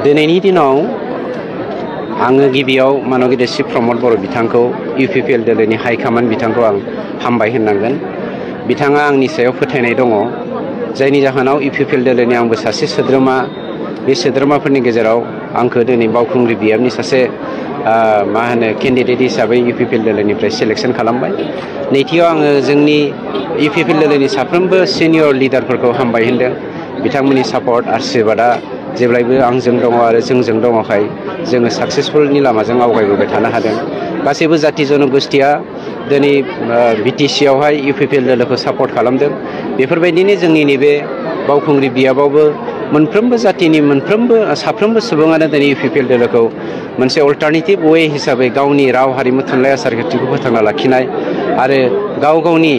दिनैनि दिनाव आङो गिबियाव मानगिदेसि प्रमद बर' बिथांखौ इउपिपिएल दोलोनि हाइकमान्ड बिथांखौ आं हामबाय होननांगोन। बिथाङा आंनि सायाव फोथायनाय दङ, जायनि जाहोनाव इउपिपिएल दोलोनि आंबो सासे सोद्रोमा। बे सोद्रोमाफोरनि गेजेराव आंखौ दिनै बावखुंग्रि बियाबनि सासे केन्डिडेट हिसाबै इउपिपिएल दोलोनिफ्राय सिलेक्शन खालामबाय। नैथियाव आङो जोंनि इउपिपिएल दोलोनि साफ्रोमबो सिनियर लिडारफोरखौ हामबाय होनदों। बिथांमोननि सापर्ट आशीर्बादा जेब्लायबो आंजों दङ आरो जोंजों दङखाय जोङो साक्सेसफुलनि लामाजों आवगायबोबाय थानो हादों। गासैबो जाथि जनगोष्ठिया दिनै बिटिसिआवहाय इउपिपिएल दोलोखौ सापर्ट खालामदों। बेफोरबायदिनो जोंनि नैबे बावखुंग्रि बियाबावबो मोनफ्रोमबो जातिनि साफ्रोमबो सुबुङानो दिनै इउपिपिएल दोलोखौ मोनसे अल्टारनेटिभ वे हिसाबै गावनि राव हारिमु थुनलाइ आसारखान्थिखौ फोथांना लाखिनाय आरो गावनि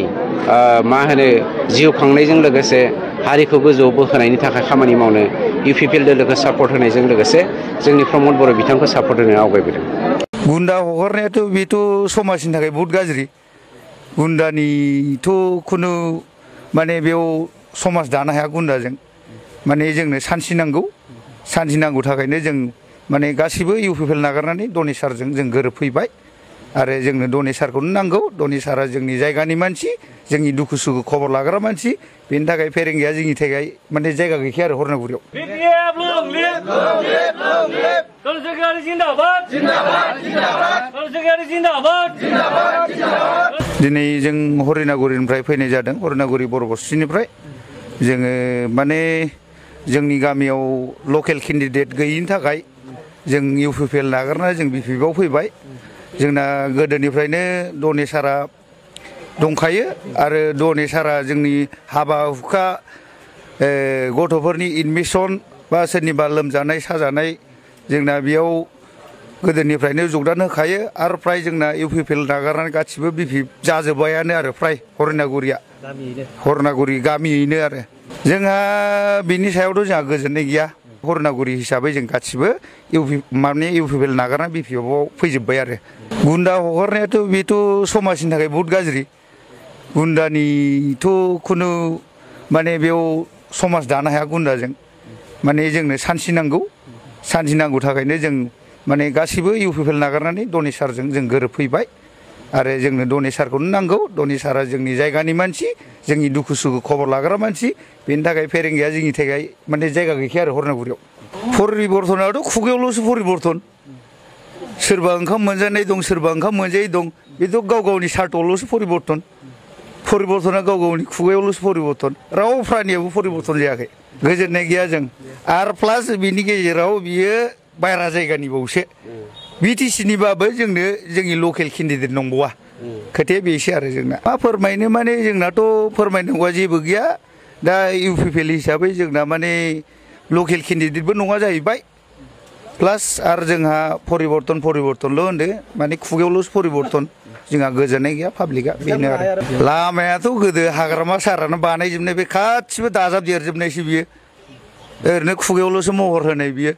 जिउ खांनायजों लोगोसे हारिखौ गोजौआव बोखोनायनि थाखाय खामानि मावनो इउपिपिएल दोलोखौ सापर्ट होनायजों लोगोसे जोंनि प्रमद बर' बिथांखौ सापर्ट होनो आवगायबोदों। गुन्दा हगारनायाथ' बेथ' समाजनि थाखाय बहुत गाज्रि। गुन्दानिथ' खुनु बेयाव समाज दानो हाया गुन्दाजों। जोंनो सान्थि नांगौ थाखायनो जों गासिबो इउपिपिएल नागारनानै धनि सारजों जों गोरोबफैबाय आरो जोंनो धनि सारखौनो नांगौ। धनि सारा जोंनि जायगानि मानसि, जोंनि दुखु सुखु खबर लाग्रा मानसि। बेनि थाखाय फेरेंगाया जोंनि थाखाय जायगा गैखाया आरो हरनागुरियाव। दिनै जों हरिनागुरिनिफ्राय फैनाय जादों, हरिनागुरि बर' बस्तिनिफ्राय। जोङो जोंनि गामियाव लकेल केन्डिडेट गैयिनि थाखाय जों इउपिपिएल नागारनानै जों बिपिएफआव फैबाय। जोंना गोदोनिफ्रायनो धनि सारा दंखायो आरो धनि सारा जोंनि हाबा हुखा, गथ'फोरनि एडमिसन बा सोरनिबा लोमजानाय साजानाय जोंना बेयाव गोदोनिफ्रायनो जगदान होखायो। आरो फ्राय जोंना इउपिपिएल नागारनानै गासिबो बिपिएफ जाजोब्बायानो आरो फ्राय हरनागुरि गामियैनो आरो जोंहा बिनि सायावथ' जोंहा गोजोननाय गैया। हरनागुरि हिसाबै जों गासिबो इउपिपिएल नागारना बिपिएफआव फैजोब्बाय आरो। गुन्दा हगारनायाथ' बेथ' समाजनि थाखाय बहुत गाज्रि। गुन्दानिथ' खुनु बेयाव समाज दानो हाया गुन्दाजों। जोंनो सान्थि नांगौ थाखायनो जों गासिबो इउपिपिएल नागारनानै धनि सारजों जों गोरोबफैबाय आरो जोंनो धनि सारखौनो नांगौ। धनि सारा जोंनि जायगानि मानसि, जोंनि दुखु सुखु खबर लाग्रा मानसि। बेनि थाखाय फेरेंगाया जोंनि थाखाय जायगा गैखाया आरो हरनागुरियाव। परिबर्तनाथ' खुगायावल'सो परिबर्तन। सोरबा ओंखाम मोनजानाय दं, सोरबा ओंखाम मोनजायै दं। बेथ' गावनि सार्थआवल'सो परिबर्तना गावनि खुगायावल'सो परिबर्तन। राव प्रानियाबो परिबर्तन जायाखै। गोजोननाय गैया जों। आरो प्लास बिनि गेजेराव बियो बायरा जायगानिबावसो। बिटिसिनिबाबो जोंनो जोंनि लकेल केन्डिडेट नंबावा। खोथाया बेसो आरो जोंना मा फोरमायनो जोंनाथ' फोरमायनांगौआ जेबो गैया। दा इउपिपिएल हिसाबै जोंना लकेल केन्डिडेटबो नङा जाहैबाय। प्लास आरो जोंहा परिबर्तनल' होनदो, खुगायावल'सो परिबर्तन। जोंहा गोजोननाय गैया पाब्लिकआ बेनो आरो। लामायाथ' गोदो हाग्रामा सारानो बानायजोबनाय, बे गासिबो दाजाबदेरजोबनायसो बियो। ओरैनो खुगायावल'सो महर होनाय बियो।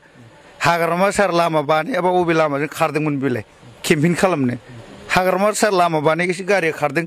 हाग्रामा सार लामा बानायाबा बबे लामाजों खारदोंमोन बेलाय केम्पिं खालामनो? हाग्रामा सार लामा बानायगासो गारिया खारदों।